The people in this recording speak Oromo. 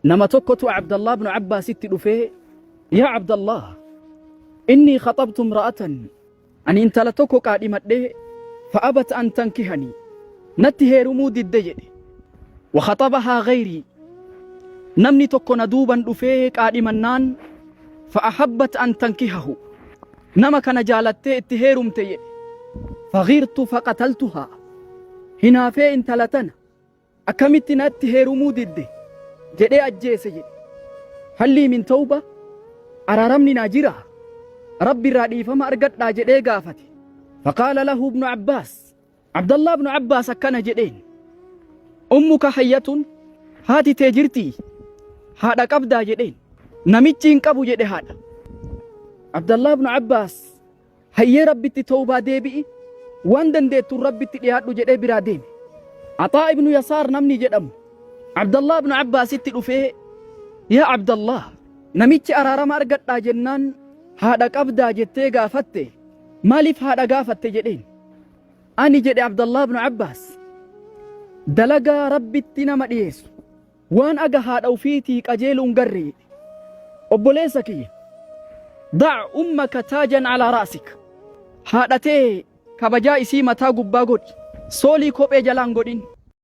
Nama tokkotu Abdallah ibn Abbaasitti dhufee, Yaa Abdallah, innii khaxabtu imra'atan, ani intala tokko qaadhimadhee, fa'abat an tankihanii, natti heerumuu didde jedhe. Wa khaxabahaa ghayrii, namni tokko na duuban dhufee qaadhimannaan, fa'ahabbat an tankihahu, nama kana jaalattee itti heerumte jedhe. Faghirtu faqataltuhaa, hinaafee intala tana Akkamitti natti heerumuu didde? jedhee ajjeese jedhe. Hallii min tawba? Araaramni naa jiraa? Rabbi irraa dhiifama argadhaa jedhee gaafate. Faqaala lahu ibnu Abbaas. Abdallah ibnu Abbaas akkana jedheen. Ummuka hayyatun haati tee jirtii? Haadha qabdaa jedheen. Namichi hin qabu jedhe haadha. Abdallah ibnu Abbaas Hayyee Rabbitti tawbaa deebi'i, waan dandeettuun Rabbitti dhiyaadhu jedhee biraa deeme. Axaa ibnu Yasaar namni jedhamu Abdallah ibnu Abbaasitti dhufee Yaa Abdallah namichi araarama argadhaa jennaan haadha qabdaa jettee gaafatte maaliif haadha gaafatte jedheen. Ani jedhe Abdallah ibnu Abbaas dalagaa Rabbitti nama dhiyeessu Waan aga haadha ufiitii qajeelu hin garre jedhe. Obboleessa kiyya, dac ummaka taajan alaa ra'sik. Haadha tee kabajaa isii mataa gubbaa godhi. Soolii kophee jalaa hin godhin.